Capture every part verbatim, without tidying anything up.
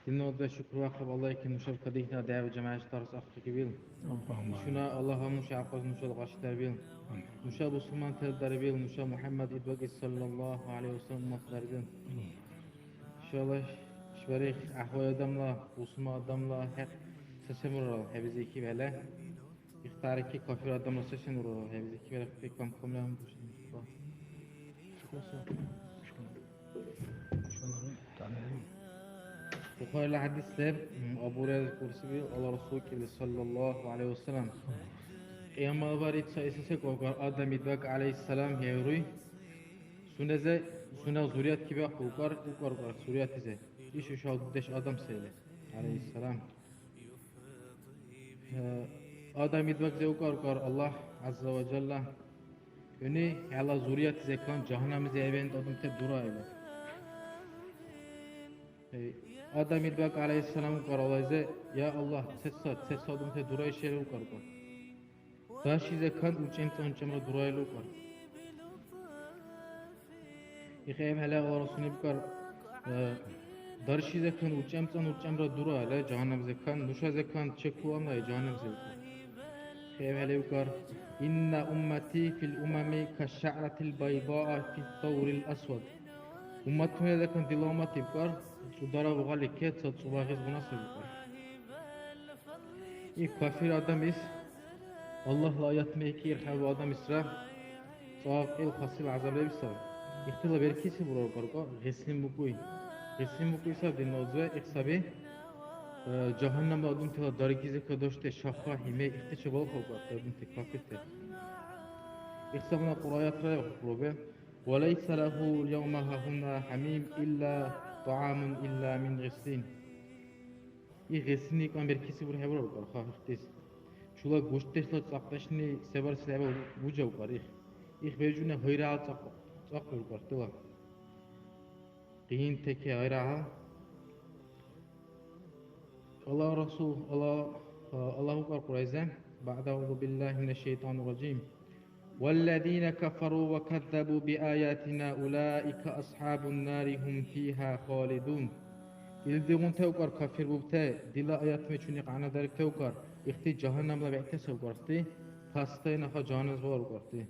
Динна узби, шукрувяхъаб Аллагьки, нушаб кадихьнила дявила жамягӀят дарс ахъдикибил. Аллагьумма амин. Ишгъуна Аллагь гьамнуша гӀяхӀгъуз нушала гъаштарбил. Амин. Нуша бусурмантала дарибил, нуша МухӀяммад идбагли саллаллагьу гӀялайгьи ва саллам уммат дарибил. Амин. Иншаллагь, ишбархӀи гӀяхӀвай адамла, бусурман адамла хӀекь сесемурал хӀебизикиб хӀела. Ихтарики кафир адамла сесен урара, хӀебизикиб, рахли кам-камли гьанбушни. Бухарила хӀядис леб, м, Абу Гьурайра курсиби, Алла Расул кибли, саллаллагьу гӀялайгьи ва саллам. Кьиямала бари ца эсесекӀулгар Адам идбаг гӀялайгьиссалам хӀейруй. Сунезе, сунела зуррият кибяхъ укар, укар, укар, зурриятизе. Иш ишал дудеш Адам сели, гӀялайгьиссалам. Э, Адам идбагзе укар-укар Аллагь ГӀязза ва Жалла, хӀуни хӀела зурриятизе кан жагьаннамлизи хӀебиэнтӀ адамти дураили. Э, Адам идбаг гӀялайгьиссалам укар Аллагьизе, я Аллагь, цеца, цеца адамти дураишери укар-укар. Даршизе кан урчӀемцӀанчӀемра дураили укар. ИхӀев хӀела Алла Расулни бикӀар, э, даршизе кан урчӀемцӀан урчӀемра дура, ила жагьаннамзе кан, нушазе кан чекуланра жагьаннамзе укар. ИхӀев хӀела укар, «Инна уммати фил умами кашшаъратил байдаа фи саурил асвад». Умматуназа кан дила уммат ибкар, цӀудара бугъали кецад цӀубагъизгъуна сабикар. Ил кафир адамлис Аллагьла аят мехӀкир хӀябал адамлисра цӀакьил хасил гӀязаб леб саби. Ихтила беркеси бурар кьаркьа, гъислин букӀуй. Гъислин букӀуй саби, динна узби, их саби, э, жагьаннамла адамтала даргизи кадашти шаха, хӀиме, ихти чебалхъулра адамти кафирти. Их сабуна Кьуръа аятра хӀукмураби. «Ва лайса лаху ал-явма хахуна хӀямим илла тӀагӀямун илла мин гъислин». Их гъислини кьан беркеси бурхӀебурар кьар хахиртис. Чула гушдешла цӀакьдешуни се барес леба вужав кьар их. Их бекӀуни гъира цӀакь-, цӀакьбиркьар дила. Къин теке гъира гьал. Аллагь Расул, Аллагь, Аллагь укьар Кьуръайзе, баъда аъузу биллагьи минаш шайтанир ражим. «Валлазина кафару ва каззабу биаятина улаика асхӀабун нари гьум фигьа халидун». Илдигъунти укар кафирбубти, дила аятуначуни къянадарибти укар, ихти жагьаннамла бегӀти сабкарти, постоянно ха жагьаннамлис баларукарти,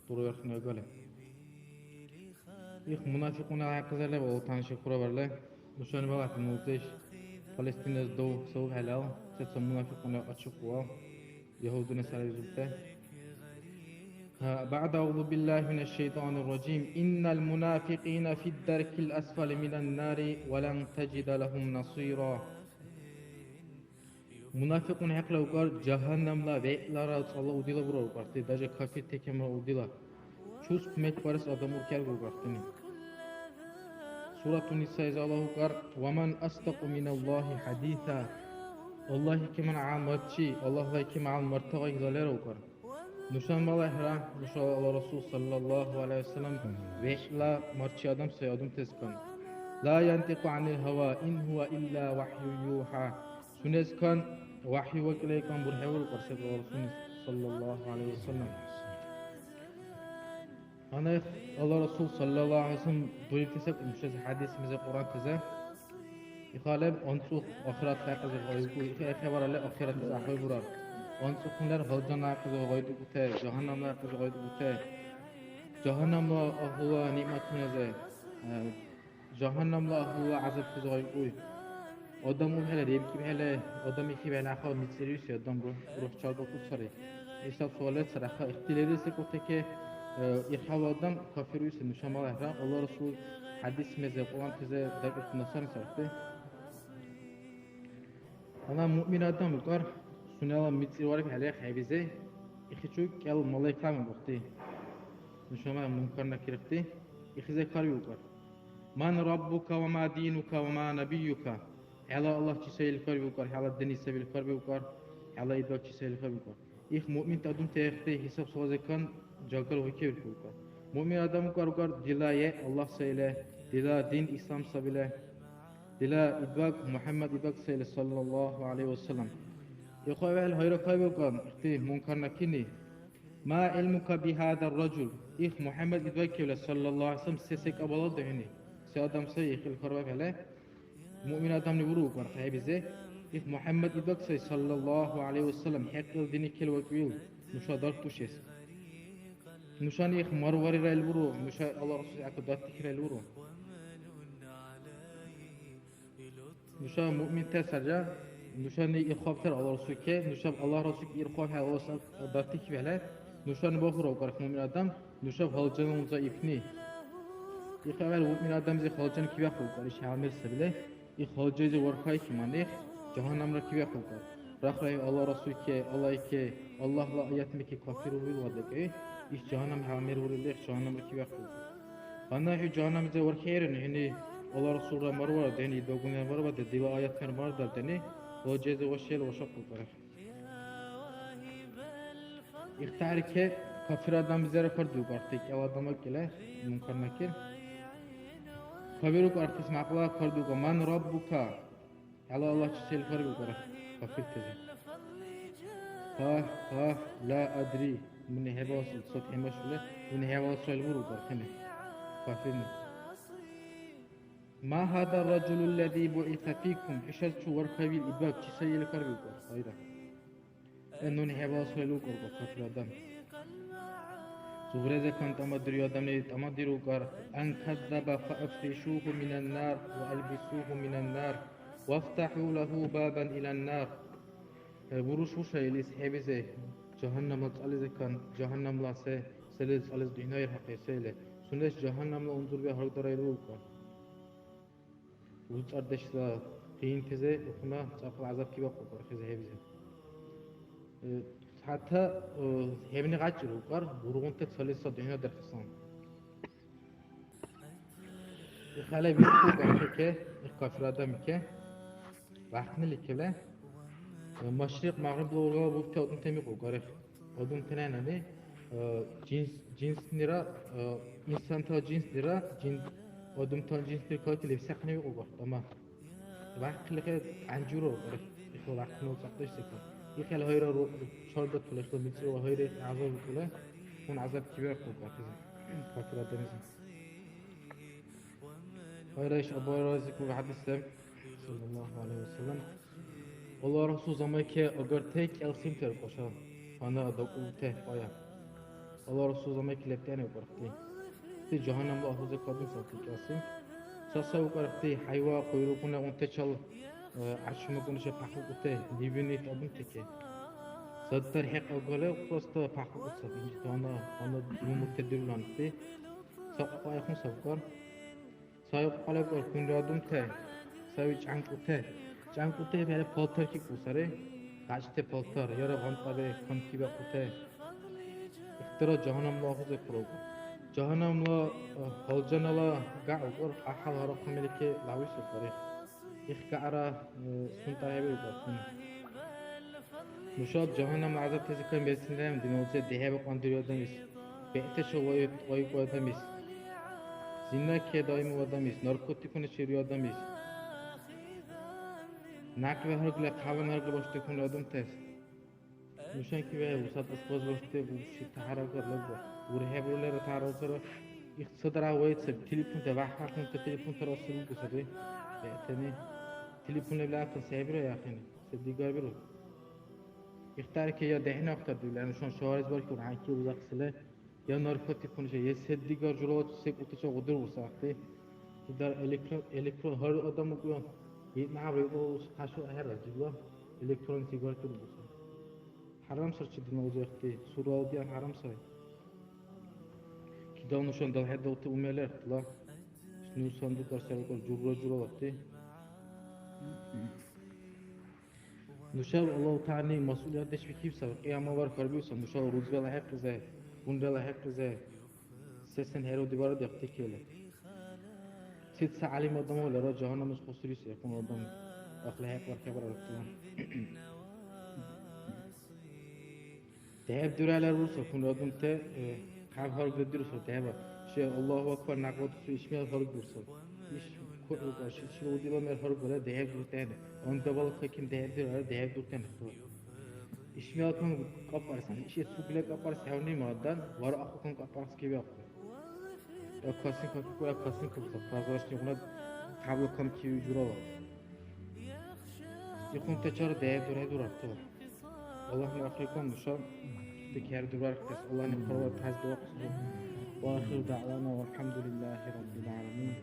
дураверхни агали. Их мунафикьуна гӀяхӀцадра лебал, тяниши хурабарли. Нушани балагьти муртӀеш, Палестинас дов савуб хӀелал, сецад мунафикьуна ачухъула, яхӀудуни сарризурти. Баъда аъузу биллагьи минаш шайтанир ражим. Иннал мунафикьина фид даркил асфали минан нари ва лан таджида лагьум насира. Мунафикьун хӀекьла укар, жагьаннамла вегӀлара цӀала удила бурар укарти, даже кафирти кемра удила. Чус кумекбарес адам уркӀи аргу укартани. Сурату Нисаизи Аллагь укар, «Ва ман асдакьу миналлагьи хӀядиса». Аллагьикиман гӀял марчи, Аллагьлайкиман гӀял марта гъайгъила лера укар. Нушан балагьра, нушала Алла Расул саллаллагьу гӀялайгьи ва саллам вегӀла марчи адам сай адамтескан. «Ла янтикьу гӀанил гьава, ин гьува илла вахӀюн юхӀа». Сунескан вахӀю вакӀилайкан бурхӀевуркӀар секӀал Расулни саллаллагьу гӀялайгьи ва саллам. Гьанна Алла Расул саллаллагьу гӀялайгьи ва саллам бурибти секӀал нушази хӀядис меза Кьуръантази. Ихалеб анцӀукь ахират хӀекьязи гъайбикӀуй, ихе хабарали ахиратли гӀяхӀбай бурар. АнцӀукьунар гьалжанна хӀекьязи гъайдикӀутая, жагьаннамла хӀекьязи гъайдикӀутая. Жагьаннамла агьлула ниъматунази, э, Жагьаннамла агьлула гӀязабтази гъайикӀуй. Адам убхӀели, ребкӀибхӀели, адам ихибхӀели, ахъа мицӀириуси адам рухӀ, рухӀ чарбатур сари. Исаб суалличи сари, ахъа ихтилатлизи секӀултеке, э, ихала адам кафируйси нушамала хӀяра, Алла Расул хӀядис мезе, Кьуръантази дакӀибти насани сарти. Гьанна муъмин адам укар, сунела мицӀирварибхӀели хӀебизе, ихичу кӀел малайками бухъти. Нушама Мункар Накир ихти, ихизе карвиукар. Ман раббука ва ма динука ва ма набиюка? ХӀела Аллагь чи сай или карвиукар, хӀела дини саб или карвиукар, хӀела идбаг чи сай или карвиукар. Их муъминти адамти ихти хӀисаб-суалзе кан жагар гъуйкевиркулка. Муъмин адам укар-укар, дила е Аллагь сай или, дила дин Ислам саб или, дила идбаг МухӀяммад идбаг сай или, саллаллагьу гӀялайгьи ва саллам. Ихъа вегӀли гъайра кайвулка, ихти Мункар Накини. Ма гӀилмука бихӀязар ражул? Их МухӀяммад идбаг кевла, саллаллагьу гӀялайгьи ва саллам, се секӀал балалда хӀуни? Се адам сай их ил хьарбаибхӀели? Муъмин адамли уру укӀар хӀебизе, их МухӀяммад идбаг сай, саллаллаху гӀалайхи ва саллям, хӀекьлал дини кел вакӀуил нуша дартушес. Нушани их марварира ил буру, нуша Аллагь Расул аку даттихира ил буру. Нуша муъминтас арра, нушани ихъабтар Аллагь Расулке, нушаб Аллагь Расулке ирхъаб хӀела Аллагь Расул датти кивяхӀла, нушани бахура укӀар муъмин адам, нушаб гьалжана унза ибни. ИхъабхӀели муъмин адамзи гьалжан кивяхъу укӀар иш гӀямир сабила, их гьалжази вархайхъи манихъ, жагьаннамра кивяхъу укӀар. Рахъраив Аллагь Расулке, Аллагьке, Аллагьла аятмике кафир урил вадакӀи, иш жагьаннам гӀямир урили, их жагьаннамра кивяхъу укӀар. Гьанна хӀу жагьаннамзе вархьейрен, хӀуни Алла Расулра марвардени, дагуна марваде, дила аятмер мардардени, ва жезе вашел вашахъулхъара. Ихтарке кафир адамзера хьардугарти, кӀел адам акӀила, мункар накир. Кавиру кӀартис мякьла хьардуга, «Ман раббука?» ХӀела Аллагьчи сел хьарбикӀара кафиртази. Гьа, гьа, ла адри. Нуни хӀебалас илцад хӀемашули, нуни хӀебалас шайли бурукӀар хӀуни. Кафирни. Ма гьада ар-ражулу ллази бугӀиса фикум. ХӀушаз чу вархьавил идбаг чи сай или хьарбикӀар. Хайра. Э, нуни хӀебалас шайли укӀар кафир адам. Зугьрезекан тӀамадируй адамли тӀамадирукӀар. Ан каззаба фа афришуху минан нар ва албисуху минан нар. Вафтаху лаху бабан илан нар. Э, буруш буша илис хӀебизе, жагьаннамла цӀализекан, жагьаннамла се, селис цӀалис духӀнайрхьахъи, се или. Сунес жагьаннамла унзурби гьаргдарайрулра. УзцӀардешла къиянтази ухъна цӀакьла гӀязаб кибакӀуб бархӀизи хӀебизе. Э, хӀятта, э, хӀебни гъачӀил укӀар, бургъунти цалиса духӀна дархьсан. Ихала вирху бархӀи ке, их кафир адам ке, вахънили кевла, э, машрикь, магърибла ургала бубти адамтани кьукьарих. Адамтанани, э, жинс-, жинснира, э, инсантала жинснира, жин-, адамтала жинснира калки левсахъни викьугар, тама. ВахъхӀи хӀед гӀянжуру, ихла вахъхӀи ну цӀакьдеш секунд. Ихъел гьайра ру-, шарда тулешла мицӀирла гьайра гӀязаб викьула, хун гӀязаб кибирахъу кафир-, кафир адамизи. Гьайра иш Абу ГьурайразикӀур хӀядис леб, саллаллаху гӀалайхи ва саллям. Алла Расул замайке агарте кӀел синтер кьуша, гьанна дакӀубте къая. Алла Расул замайке лебтани укӀарахъути. Ти жагьаннамла агьлузе кадунсалти кӀел синт. Ца-ца укӀарахъути хӀяйва, къуйрукъуна унтачал, э, гӀяршмакунача пахрукӀути, дивини тӀабунтеке. Садтар хӀекь агала просто пахрукӀуцад, гьанна, гьанна думурте дируланти. Ца къайхъун сабкар. Сай къалабкар хунрадумте, сай чӀянкӀуте. ЧӀянкӀуте бяла палтар кикӀусари. ГъачӀте палтар, яра гъантӀаби, камки бакӀуте. Ихтира жагьаннамла ахузе курагу. Жагьаннамла, э, гьалжанала гагӀ укӀур, гӀяхӀял гьарахъумилики лявисуркари. Ихкара, э, сунтӀа хӀебиркур хӀуни. Нушаб жагьаннамла гӀязабтазикан берцинраим, диналзи дехӀеба кьандируй адамлис, бегӀтачил вай-, вайкьуй адамлис, зинна кедаиму адамлис, наркотикуначи ируй адамлис, някъби гьаргла, хъяба гьаргла башутихъунри адамтас. Нушанки вегӀ усадас баз башути бубши тяхӀярагар лебра. УрхӀебрулера тяхӀярагара ихцадра вайцаб. Телефонта вяхӀхӀяхъунта телефонтара асубиргу саби. БегӀтани телефон лебла ахъес хӀебира яхъини. Се дигарбиру? Ихтарки я дехӀнахътар дила, нушан шагьарес бархьур хӀянчи узахъсила, я наркотикунача, я се дигар журала секӀултача гъудурбуса ахъти. Илдар электрон, электрон гьар адам укӀуя. ИтнагӀябра икӀулус хӀяшо ахӀерра дила электрон сигарет ургуса. ХӀярам сар чи дина узахъти, сурала диан хӀярам сай. Кидал нушан далхӀедалти умелехъла, нур сандукар сарукар журра-журалахъти. Нушаб Аллагьу ТагӀялани масъулиятдеш бикиб саби, кьиямала барх хьарбиуса, нушала рузбала хӀекьлизи, унрала хӀекьлизи, сесен хӀеруди барад ихтикили. Цица гӀялим адаму лера жагьаннамлис хъусриси, хӀекьун адам, ахъли хӀекь бархьибарахъула. ДехӀеб дурала рурсар хьунрадунти, э, хъяб гьаргла дируса дехӀеба. Ши Аллагьу акбар някъбатурси ишмел гьаргбурсар. Иш ку-, ку-, ши, шила удила мер гьаргбара дехӀеб дуртӀени. Ондавала хакин дехӀеб дирара дехӀеб дуртӀени. Ишмелкан кьапӀарсан, иши сугла кьапӀарс хӀевни мадан, вара ахъукан кьапӀарс кивиахъу. Э, косынка, кура косынка буса, прозрачный гъуна, табло кам киви журала. Ихунтачара дая дура дурартала. Аллагьли ахъикум нуша декӀар дураркес, Аллагьли хъарваркьяс дуахъес. Ва ахиру даъвана валхӀямдулиллахи раббил гӀаламин.